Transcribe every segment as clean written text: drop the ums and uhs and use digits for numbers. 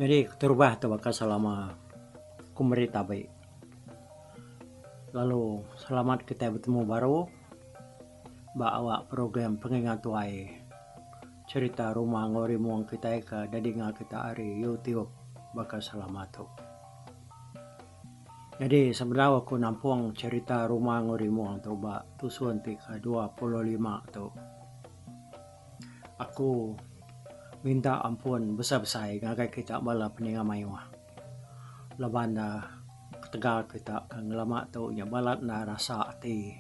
Nyadi keterubah tu baka selama ku meri tabi lalu selamat kitai betemu baru ba awak program pengingat tuai cherita ruma enggau rimung kitai ke didinga kita ari YouTube baka selama tu. Nyadi sebedau aku nampung cherita ruma enggau rimung tu ba tusun ti ke 25 tu. Aku minta ampun besai-besai ngagai kita bala peninga mayuh laban ne ketegal kita ke ngelama tu nya balat enda rasa ati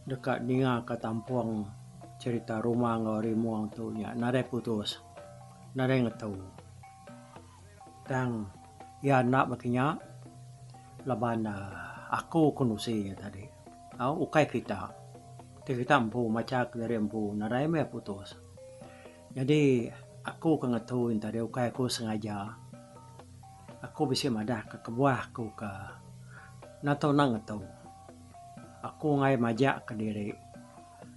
deka ninga ka tampung cherita ruma enggau rimung tu nya nadai putus nadai ngetu. Tang iya enda baka nya laban aku ke nusi nya tadi au ukai kita. Ti kita empu macha kediri empu nadai meh putus. Nyadi aku ke ngetu nya tadi ukai aku sengaja. Aku bisi madah ke kebuah aku ke enda tau enda ngetu. Aku enggai majak kediri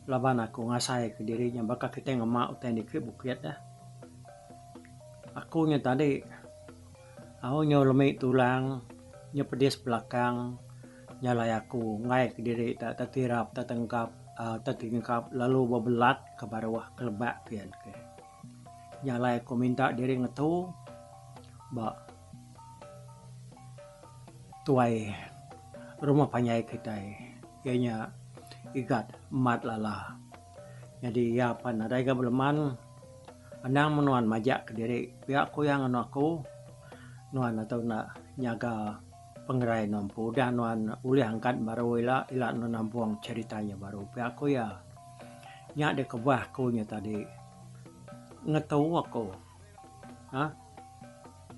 laban aku ngasai kediri nya baka kitai ngema utai niki bukit eh. Aku nya tadi au nyau lemi tulang nyau pedis belakang. Nya alai aku enggai kediri te tetirap tetengkap uhh tetingkap lalu bebelat ke baruh ke lebak kian ke. Nya alai aku minta diri ngetu ba tuai rumah panjai kitai iya nya Igat Mat Lala. Nyadi iya pan nadai ga beleman anang meh nuan majak kediri pia ku iya nganu aku nuan atau enda nyaga. Pengerai nuan empu udah nuan ulih angkat baru ila, ila nuan nampung cherita nya baru pia ku iya. Nya deh kebuah aku nya tadi ngetu aku uhh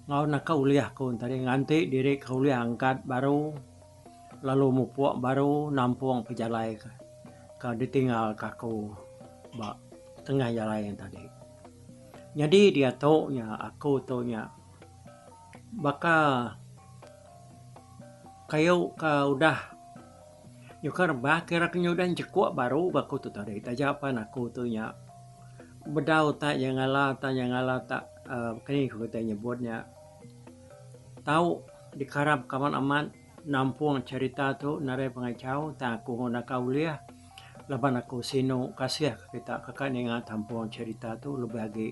enggau naka ulih aku tadi nganti diri ke ulih angkat baru lalu mupuk baru nampung pejalai ke ditinggal ka aku ba tengah jalai nya tadi. Nyadi diatu nya aku tu nya. Baka kayu ke udah nyuka rebah kira ke nyudah nyekuk baru ba aku tu tadi taja pan aku tu nya bedau tak nyengala tak nyengala tak uhh kini ku kitai nyebut nya tau dikarap amat amat nampung cherita tu nadai pengachau tang aku naka ulih laban aku sinu kasih kita kaka ninga tampung cherita tu lebih agi.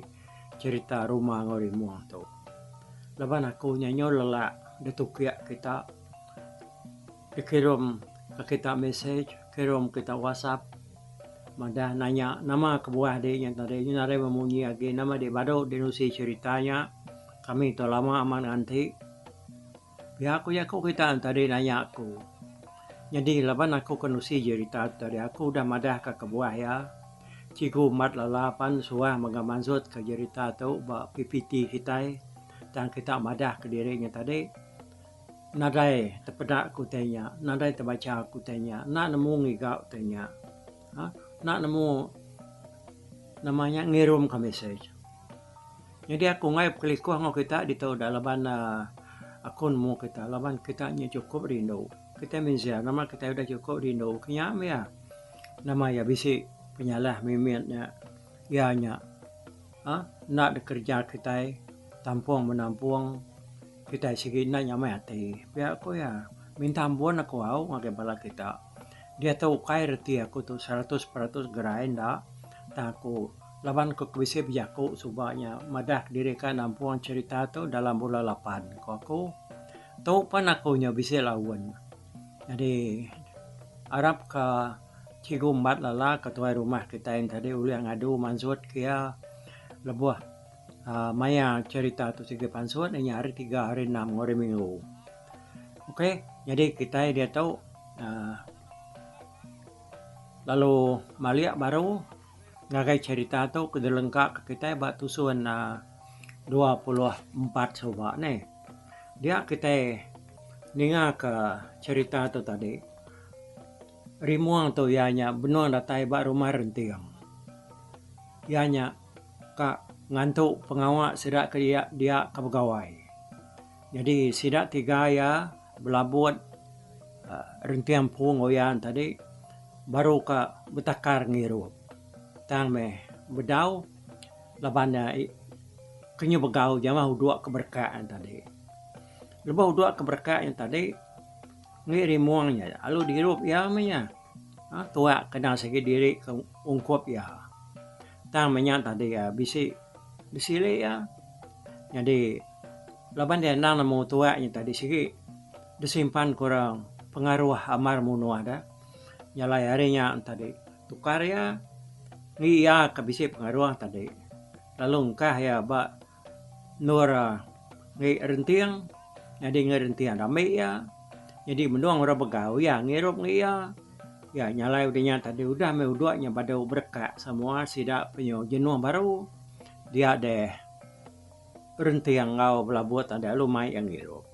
Cherita ruma enggau rimung tu. Laban aku nya nyau lelak ditukik kita dikirum ka kita message kirum kita whatsapp madah nanya nama kebuah dih nya tadi nya nadai memunyi agi nama dih badu dih nusi cherita nya kami tu lama amat nganti. Pia ku jaku kita tadi nanya aku. Nyadi laban aku ke nusi jerita tu tadi aku udah madah ka kebuah iya. Cikgu Mat Lala pan suah mega mansut ka jerita tu ba PPT kitai tang kita madah kediri nya tadi nadai tepeda ku utai nya, nadai tebacha ku utai nya, enda nemu ngiga utai nya. Haa enda nemu nama nya ngirum ka message. Nyadi aku enggai bekelikuh enggau kita ditu da laban uhh aku nemu kita laban kita nya chukup rindu. Kitai mensia nama kitai udah chukup rindu ke nya mih iya. Nama iya bisi penyalah mimit nya iya nya uhh enda dikereja kitai tampung menampung kitai sigi enda nyamai ati. Pia ku iya minta ampun aku au ngagai bala kita. Diatu ukai reti aku tu 100% gerai enda tang aku laban ku ke bisi bejaku suba nya madah kediri ka nampung cherita tu dalam bulan lapan ku aku. Tu pan aku nya bisi laun. Nyadi arap ka Cikgu Embat Lala ketuai rumah kitai tadi ulih ngadu mansut ke iya lebuh uhh maya cherita tu sigi pansut inya hari tiga hari enam enggau hari minggu. Ok nyadi kitai diatu uhh lalu malik baru ngagai cherita tu ke dilengka ke kitai ba tusun uhh 24 suba neh. Dia kitai ninga ke cherita tu tadi Rimong tu iya nya benung datai ba rumah Renting. Iya nya ka ngantu pengawa sida ke dia dia ke begawai. Nyadi sida tiga iya belabut renting empu enggau iya tadi baru ka betakar ngirup. Tang meh bedau laban ne. Ke nyu begau jamah udok ke berekak nya tadi. Lebuh udok ke berekak nya tadi ngi rimong nya lalu dirup iya meh nya. Aaa tuak ke endang sigi diri ke ungkup iya. Tang meh nya tadi bisi disili iya. Nyadi laban iya endang nemu tuak nya tadi sigi disimpan ke orang pengaruh amar munuh da. Nya alai hari nya tadi tukar iya ngi iya ke bisi pengaruh tadi lalu engkah iya ba endur ngi renting nyadi ngi renting ambi iya nyadi menung orang begau iya ngirup ngi iya. Iya nya alai udah nya tadi udah meh udok nya badu berekak semua sida penyu jenuh baru dia deh renting enggau belabut tadi lalu mai iya ngirup.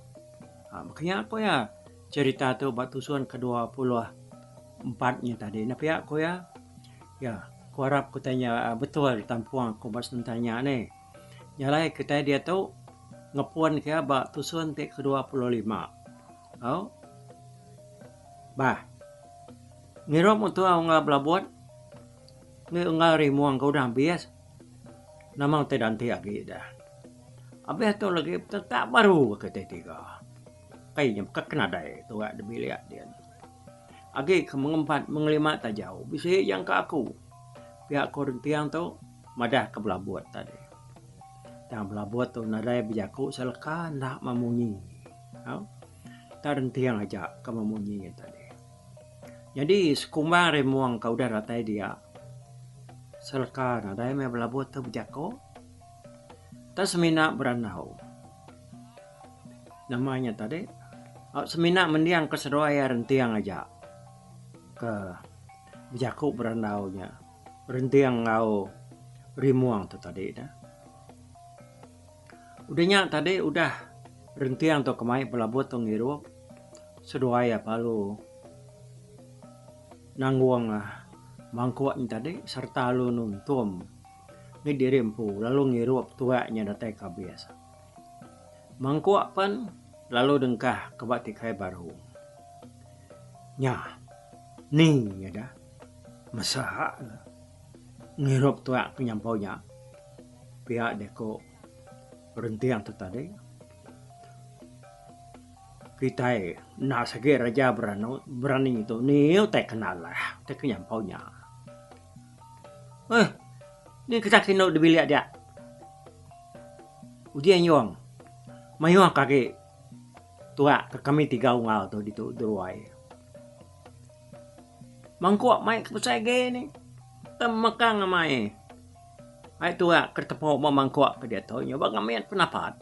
Aaa baka nya ku iya cherita tu ba tusun ke 24 nya tadi ne pia ku iya. Iya ku arap ku tai nya betul tampung aku ba senentang nya nih. Nya alai kitai diatu ngepun ke ba tusun ti ke 25. Au. Bah. Ngirup mentua unggal belabut ngi unggal rimung ke udah abis nama utai danti agi dah. Abis tu lagi tetap baru ke kitai tiga. Kai nya baka ke nadai tuak da bilik din. Agi ke mengempat mengelima tajau bisi jangka aku. Pia ku rentiang tu madah ke belabut tadi. Tang belabut tu nadai bejaku seleka enda memunyi. Au. Tak renting aja ke memunyi nya tadi. Nyadi sekumbang Rimong ke udah datai dia seleka nadai meh belabut tu bejako. Tak semina berandau. Nama nya tadi semina mending ke seduai iya renting aja ke bejako berandau nya renting enggau Rimong tu tadi ne. Udah nya tadi udah renting tu kemai pelabut tu ngirup seduai iya lalu nanggung mangkuk nya tadi sereta lalu nuntum ngi diri empu lalu ngirup tuak nya datai ke abis. Mangkuk pen lalu dengkah ke ba tikai baru. Nya ni nya dah mesa ne ngirup tuak ke nyampau nya. Pia deh ko renting tu tadi. Kitai enda sigi raja beranu berani tu ni utai ke nalah utai ke nyampau nya. Eh ni kita ke indu da bilik dia. Uji anyung mayuh ke agi tuak ke kami tiga unggal tu ditu deruai. Mangkuk mai ke besai agi ni temekang amai. Ai tuak ke tepu ba mangkuk ke diatu nya ba ngamit penapat.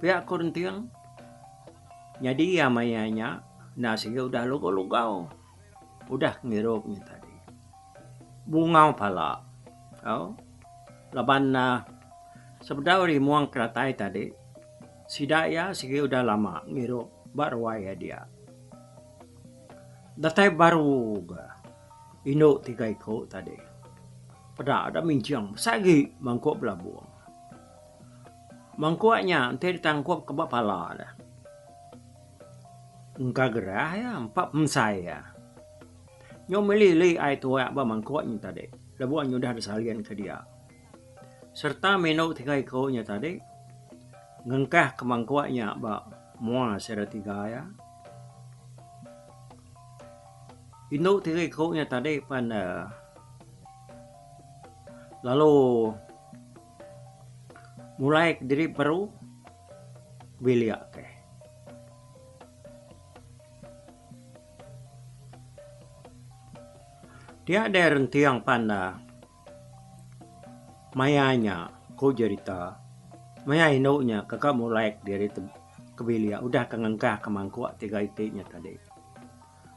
Pia ku renting nyadi iya maya nya enda sigi udah lugau-lugau udah ngirup nya tadi. Bungau pala au laban uhh sebedau rimung ke datai tadi sida iya sigi udah lama ngirup ba ruai iya dia. Datai baru ga indu tiga iku tadi. Peda da minching besai agi mangkuk belabung. Mangkuk nya enti ditangkup ke ba pala ne. Engka gerah iya empa pemesai iya. Nyau meli li ai tuak ba mangkuk nya tadi lebuh nyudah disalin ke dia. Sereta meh indu tiga iku nya tadi ngengkah ke mangkuk nya ba mua sida tiga iya. Indu tiga iku nya tadi pan uhh lalu mulai kediri baru bilik ke. Dia deh renting pan uhh maya nya ku jerita maya indu nya kaka mulai kediri ke bilik udah ke ngengkah ke mangkuk tiga iti nya tadi.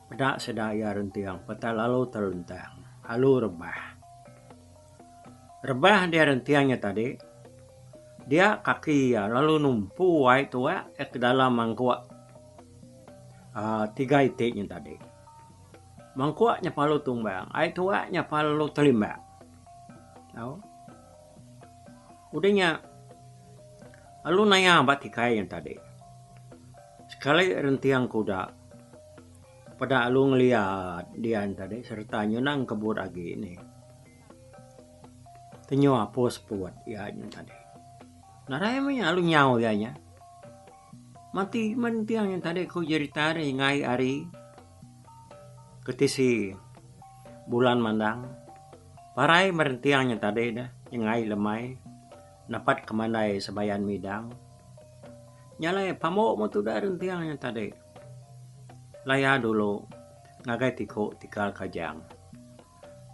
Peda sida iya renting peta lalu terlentang alu rebah. Rebah dia renting nya tadi dia kaki iya lalu numpu ai tuak ke dalam mangkuk uhh tiga iti nya tadi. Mangkuk nya perlu tumbang ai tuak nya perlu telimbak. Au. Udah nya lalu naya ba tikai nya tadi. Sekali renting kuda peda lalu ngeliat dian tadi sereta nyunang kebut agi nih. Tenyu apus put iya nya tadi. Nadai meh nya lalu nyau iya nya. Mati meh rentiang nya tadi ku jerita deh ngai ari ketisi bulan mandang. Parai meh rentiang nya tadi deh nyengai lemai napat ke mandai sebayan midang. Nya alai pamuk meh tudah rentiang nya tadi. Laya dulu ngagai tiku tikal kajang.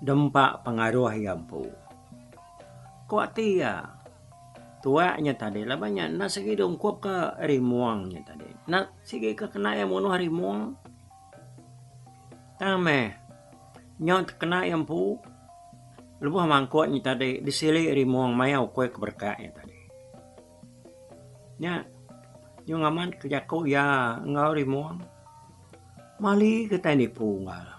Dempa pengaruh iya empu. Ku ati iya, tuak nya tadi laban nya enda sigi diungkup ke rimung nya tadi. Enda sigi ke kena iya munuh rimung. Tang meh nyau tekena iya empu lebuh mangkuk nya tadi disili rimung maya ukui ke berekak nya tadi. Nya nyau ngamat ke jaku iya enggau rimung. Mali kitai nipu unggal.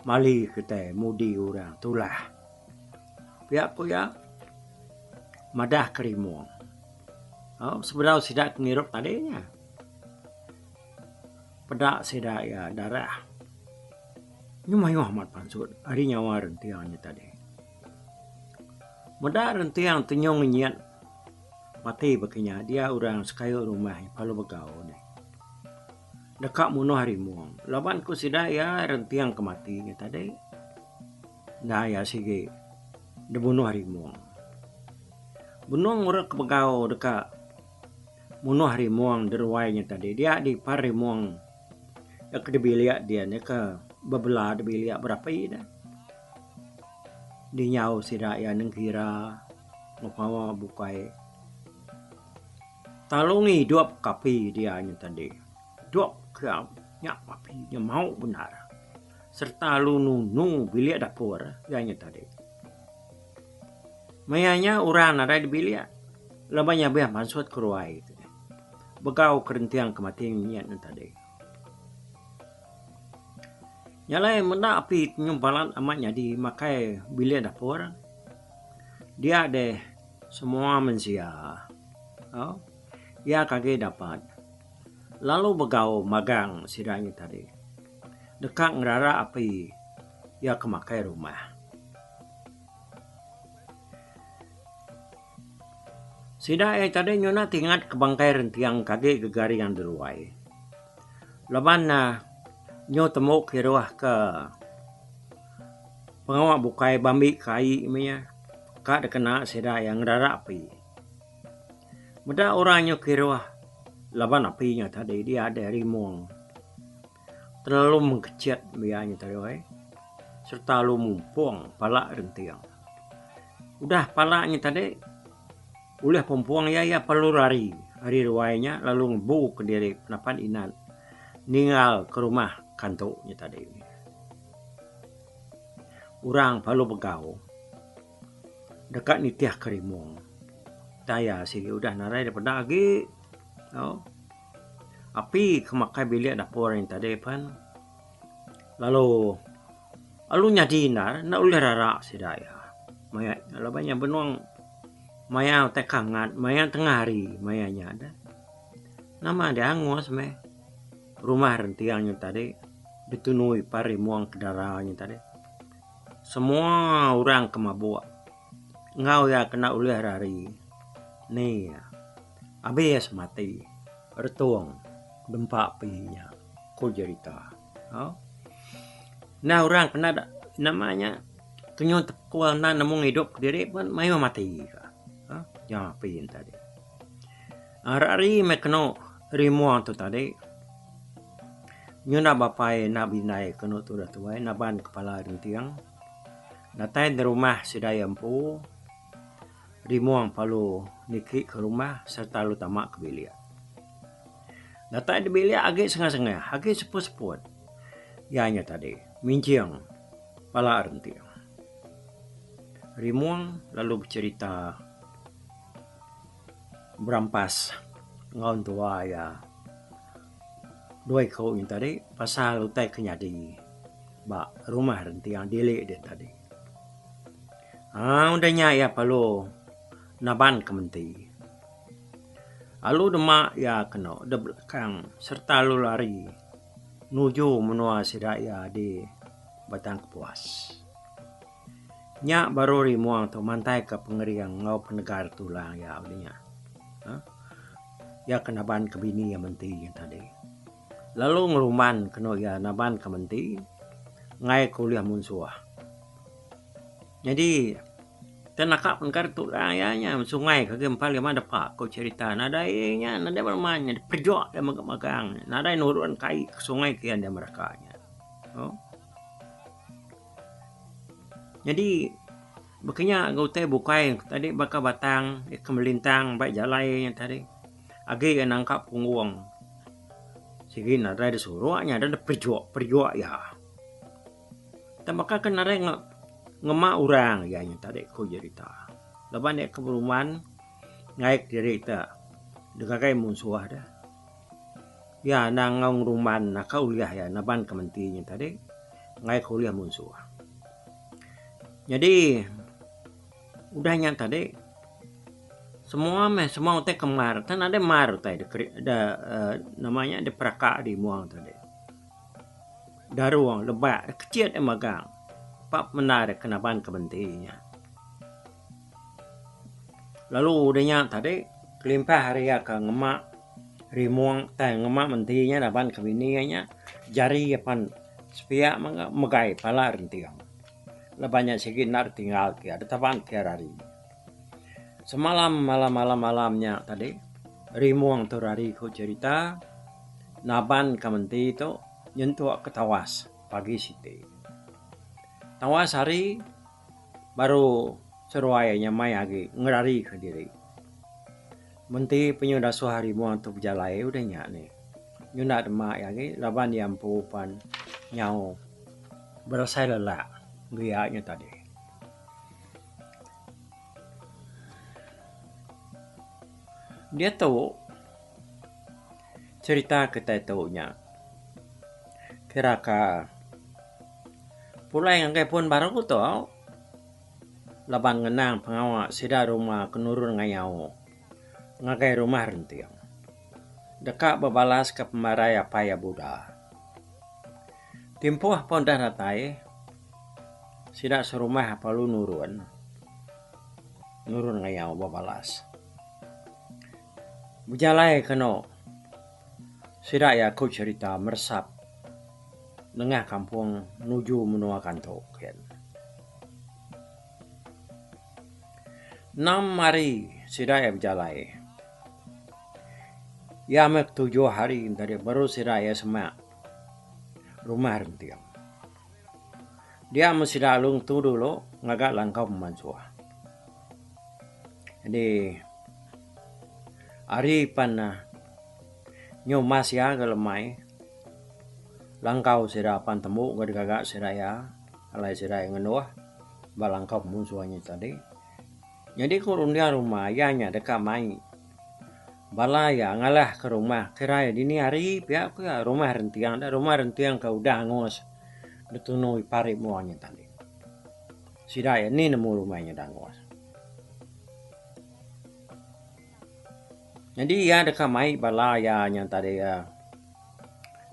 Mali kitai mudi orang tulah. Pia ku iya madah ke rimung. Au sebedau sida ke ngirup tadi nya. Peda sida iya darah. Nyu mayuh amat pansut ari nyawa rentiang nya tadi. Meda rentiang ti nyu ngenyit mati baka nya dia orang sekayu rumah lalu begau deh. Deka munuh rimung. Laban ku sida iya renting ke mati nya tadi. Enda iya sigi dibunuh rimung. Benung orang ke begau deka munuh rimung deruai nya tadi dia dipar rimung ke dibilik dia nya ke bebela dibilik berapi ne. Dinyau sida iya nengkira enggau pengawa bukai. Talung idup ke api dia nya tadi. Dok ke nya api nya mau bendar sereta lalu nunu bilik dapur iya nya tadi. Maya nya orang nadai di bilik laban nya abih mansut ke ruai ti begau ke renting ke mati ngenyit nya tadi. Nya alai menda api ti nyumpalan amat nyadi makai bilik dapur dia deh semua mensia au iya ke agi dapat lalu begau magang sida nya tadi deka ngerara api iya ke makai rumah. Sida iya tadi nyuna tingat ke bangkai rentiang ke agi gegaring deruai. Laban ne nyu tembu kiruh ke pengawa bukai bambi ke ai mih iya ka dikena sida iya ngerara api. Meda orang nyu kiruh laban api nya tadi dia deh rimung terlalu mengkechit biya nya tadi weh sereta lalu mumpung pala renting. Udah pala nya tadi ulih pumpung iya iya perlu rari ari ruai nya lalu ngebu kediri penapat inat ninggal ke rumah kantu nya tadi. Orang perlu begau deka nitih ke rimung daya sigi udah narai da peda agi tau. Api ke makai bilik dapur nya tadi pen lalu lalu nyadi endar enda ulih rara sida iya. Maya laban iya benung maya utai ke angat maya tengah hari maya nya deh. Nama deh angus meh rumah rentiang nya tadi ditunu ipar rimung ke dara nya tadi. Semua orang ke mabuk enggau iya kena ulih rari ni iya. Abis mati retung dempa api nya ku jerita. Au. Enda orang kena nama nya kenyau tepekul enda nemu ngidup kediri pun mayuh mati ka. Au nya api ne tadi. Ari ari meh kenu rimung tu tadi nyunda bapai enda bindai kenu tudah tuai naban kepala genting datai da rumah sida iya empu. Rimong lalu niki ke rumah sereta lalu tama ke bilik. Datai di bilik agi sengah-sengah, agi seput-seput. Iya nya tadi, minching pala renting. Rimong lalu becherita berampas enggau entua iya. Dua iku nya tadi pasal utai ke nyadi ba rumah renting dili dia tadi. Aaa udah nya iya perlu naban ke menti. Lalu dema iya kenu da belakang sereta lalu lari nuju menua sida iya di Batang Kapuas. Nya baru rimung tu mantaika pengering enggau penegar tulang iya udah nya. Iya ke naban ke bini iya menti nya tadi. Lalu ngerumban kenu iya naban ke menti enggai ke ulih munsuh. Nyadi te naka pengkar tulang iya nya sungai ke agi empa lima depa ku cherita nadai nya nadai beleman nya pejok iya mega magang nadai nurun ke ai ke sungai ke iya enda meraka nya. Nyadi baka nya ga utai bukai tadi baka batang ke melintang ba jalai nya tadi agi iya nangkap punggung sigi nadai da suruk nya da pejuk pejuk iya. Tang baka ke nadai ngema orang iya nya tadi ku jerita laban iya ke berumban ngaik diri te digagai munsuh deh. Iya anang enggau ngerumban naka ulih iya naban ke menti nya tadi enggai ke ulih munsuh. Nyadi udah nya tadi semua meh semua utai ke mar tang nadai mar utai da uhh nama nya diperaka rimong tadi. Darung lebak kecit iya magang pak pemendar ke naban ke menti nya. Lalu udah nya tadi kelimpah ari iya ke ngema rimong tai ngema menti nya laban ke bini iya nya jari iya pan sepiak mega megai pala renting. Laban nya sigi enda tinggal ke iya ditaban ke iya rari. Semalam malam malam malam nya tadi rimong tu rari ku cherita naban ke menti tu nyentuk ke tawas pagi siti. Tawas hari. Baru seruai nyamai agi ngerarika diri. Menti penyu dasuh ari mua tu bejalai udah nya nih. Nyunda dema iya agi laban iya empu pan nyau berasai lelak ngeria nya tadi. Diatu cherita kitai tu nya kira ka. Pulai ngagai pun baru tu laban ngenang pengawa sida ruma ke nurun ngayau ngagai rumah renting deka bebalas ke pemarai apai iya Buda. Timpuh pun udah datai sida serumah perlu nurun, nurun ngayau bebalas. Bejalai kenu sida iya ku cherita meresap. Nengah kampung nuju menua Kanto kin. Enam hari sida iya bejalai. Iya meh ketujuh hari tadi baru sida iya semak rumah renting. Dia meh sida lalu ngetu dulu ngaga langkau pemansuh. Jadi hari pan ne nyau mas iya ga lemai. Langkau sida pan tembu ga digaga sida iya alai sida iya ngenduh ba langkau munsuh nya tadi. Nyadi ku runding rumah iya nya deka mai bala iya ngalah ke rumah kirai dini hari pia ku iya rumah renting da rumah renting ke udah angus ditunu ipar rimong nya tadi. Sida iya ni nemu rumah nya dangus. Nyadi iya deka mai bala iya nya tadi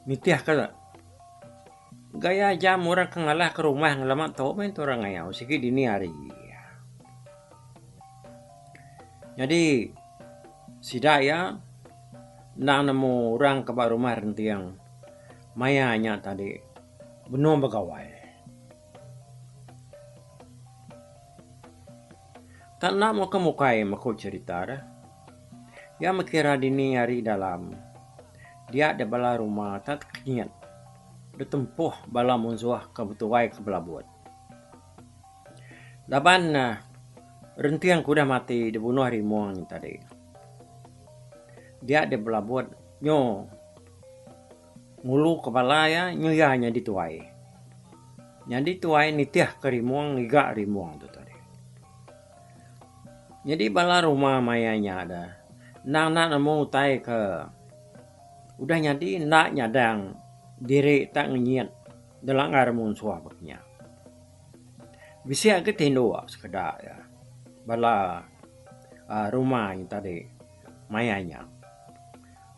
nitihka gaya jam orang ke ngalahka rumah ngelama tu meh tu orang ngayau sigi dini hari. Nyadi sida iya endang nemu orang ke ba rumah renting maya nya tadi benung begawai. Tak enda muka mukai meku cherita deh. Iya mekira dini ari dalam dia deh bala rumah tak tekenyit ditempuh bala munsuh ke betuai ke belabut. Laban ne renting ke udah mati dibunuh rimong nya tadi. Dia deh belabut nyu ngulu ke bala iya nyu iya nyadi tuai. Nyadi tuai nitih ke rimong ngiga rimong tu tadi. Nyadi bala rumah maya nya da endang enda nemu utai ke udah nyadi enda nyadang diri tak ngenyit dilanggar munsuh ba kinya. Bisi agi tinduk sekeda iya bala uhh rumah nya tadi maya nya.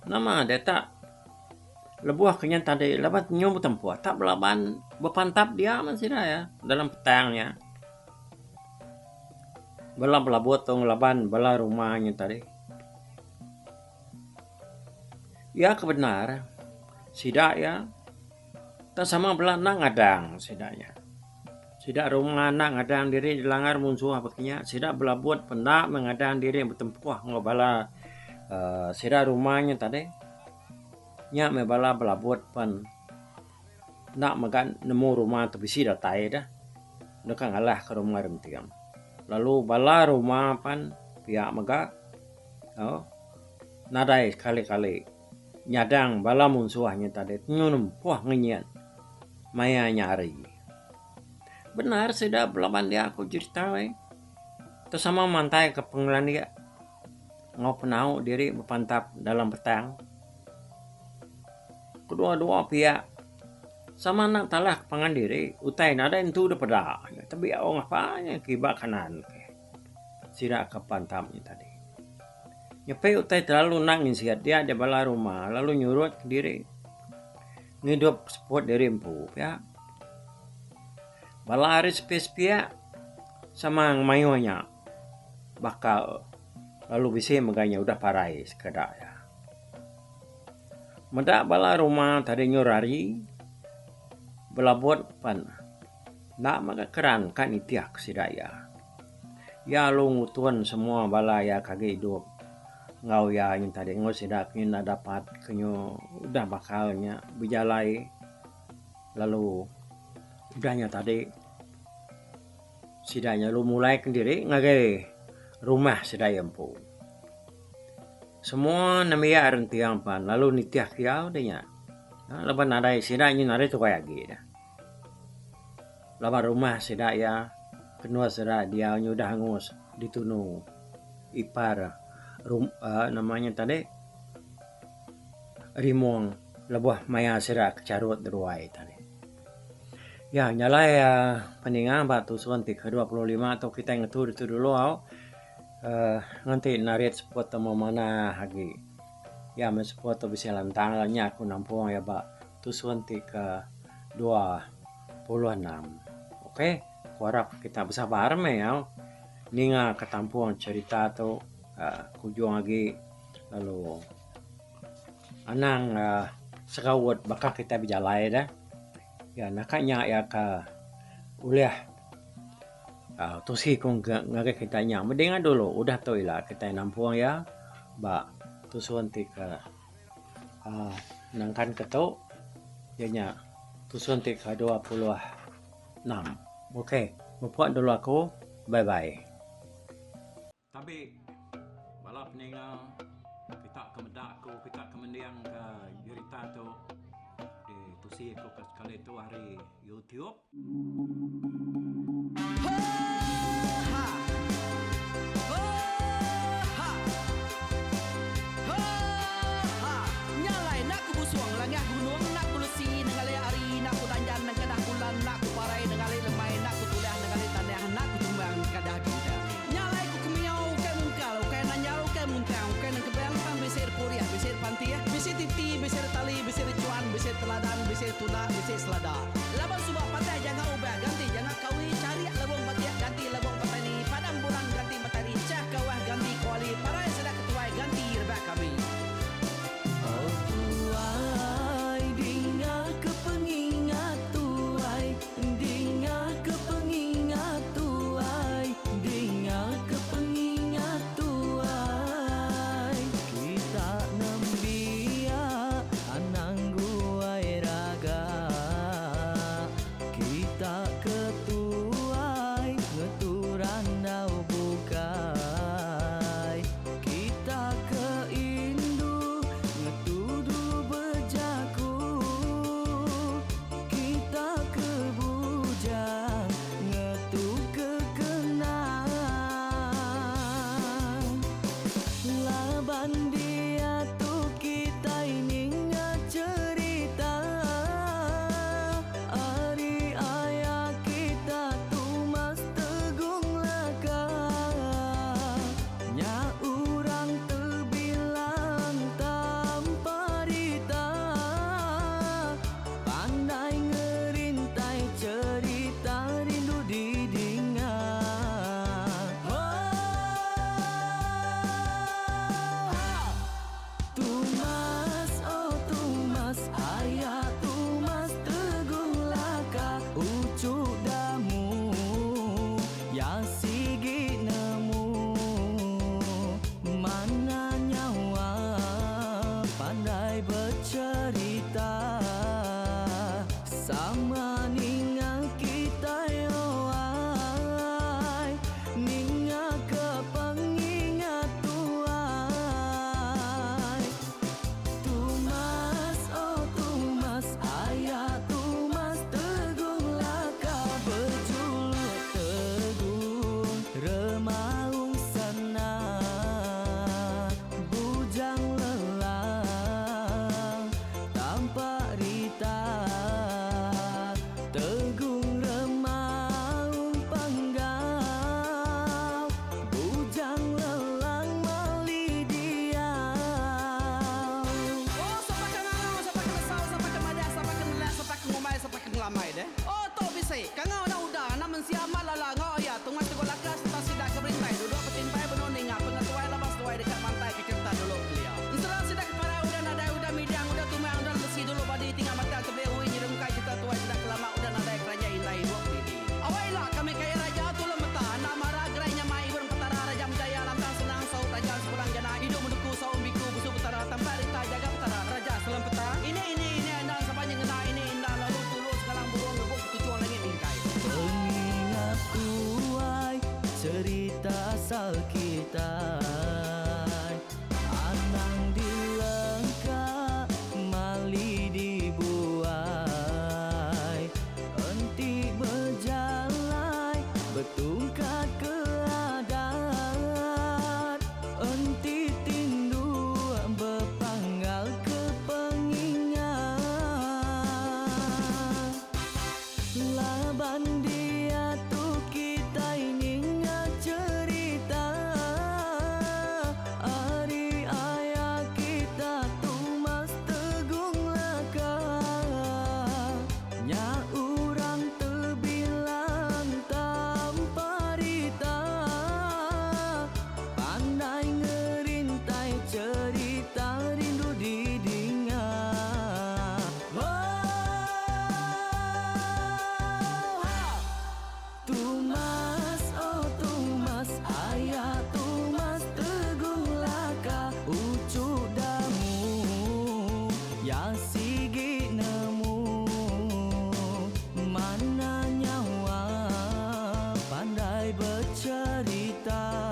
Nama deh tak lebuh ke nya tadi laban nyu betempuh tak belaban bepantap dia meh sida iya dalam petang nya. Bala belabut tu ngelaban bala rumah nya tadi. Iya ke bendar sida iya tang sama bela enda ngadang sida iya. Sida rumah enda ngadang diri dilanggar munsuh baka nya sida belabut pun enda meh ngadang diri betempuh enggau bala uhh sida rumah nya tadi. Nya meh bala belabut pen enda mega nemu rumah tu bisi datai deh deka ngalah ka rumah renting. Lalu bala rumah pen pia mega uhh nadai sekali kali nyadang bala munsuh nya tadi nyu nempuh ngenyit maya nya hari. Bendar sida belaban dia ku jerita weh tu sama mantai ka pengelandik enggau penau diri bepantap dalam petang. Kedua-dua piak sama enda talah pangan diri utai nadai entu da peda tebiau ngapa nya kiba kanan sida ka pantap nya tadi. Nyepi utai terlalu enda nginsit dia da bala rumah lalu nyurut diri ngidup seput diri empu pia. Bala ari sepiak-sepiak sama ngemayuh nya bakal lalu bisi mega nya udah parai sekeda iya. Meda bala rumah tadi nyur hari belabut pen enda mega keran ka nitih ke sida iya. Iya lalu ngutun semua bala iya ke agi idup enggau iya nyin tadi enggau sida ke enda dapat ke nyu udah bakal nya bejalai lalu udah nya tadi sida nya lalu mulai kediri ngagai rumah sida iya empu. Semua nembiak rentiang pan lalu nitih ke iya udah nya laban nadai sida nyin nadai tuai agi dah. Laban rumah sida iya kenu sida diau nya udah angus ditunu ipar uhh nama nya tadi rimong lebuh maya sida ke charut ruai tadi. Ya nya alai uhh peninga ba tusun ti ke 25 tu kitai ngetu ditu dulu au uhh nganti narit seput temu manah agi. Ya meh seput tu bisi lantang nya aku nampung iya ba tusun ti ke 26. Ok, ku arap kita besabar meh au ninga ke tampung cherita tu uhh kujung agi lalu anang uhh segaut baka kitai bejalai deh. Ya naka nya iya ke ulih uhh tusi ku ngagai kita nya meh dinga dulu udah tu ila kitai nampung iya ba tusun ti ke. uhh nangkan ke tu iya nya tusun ti ke 26. Ok mupuk dulu aku bye bye. Tabi bala peninga kita ke meda aku kita ke mending ke jerita tu ditusi aku ke sekali tu ari YouTube. Teladan, bisi tunda, bisi selada. Laban suba patah janga ubah ganti janga kawi. Cerita asal kitai. Anang dilengka mali dibuai. Enti bejalai betungkat ke adat. Enti tinduk bepanggal ke pengingat. Laban diatu kitai ninga cherita ari aya kita Tumas Tegung Laka. Nya orang tebilang tanpa rita. Pandai ngerintai cherita rindu didinga. Tumas oh Tumas aya Tumas Tegung Laka uchu damu ya sigi nemu mana nyawa pandai becherita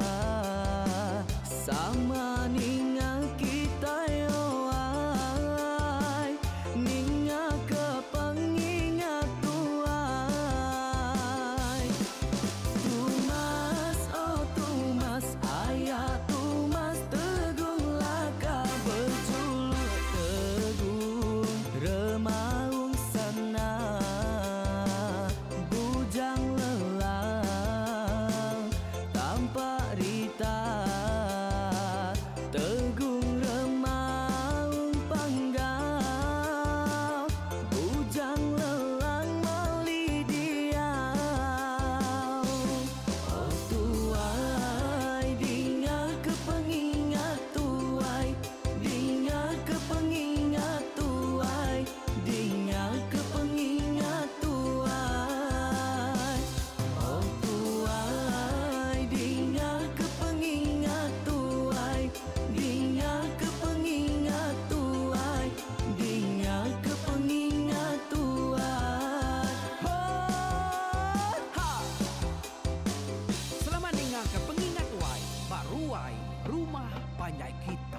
sama ninga kitai oai ninga ke pengingat tuai. Tumas oh Tumas aya Tumas Tegung Laka bejuluk Tegung Remaung Sana Bujang Lelang Tampak Rita Tegung Remaung Panggau Bujang Lelang Mali Diau. Oh tuai dinga ke pengingat tuai dinga ke pengingat tuai dinga ke pengingat tuai. Oh tuai dinga ke pengingat tuai dinga ke pengingat tuai dinga ke pengingat tuai. Ho ha! Selamat ninga ke pengingat tuai ba ruai rumah panjai kita.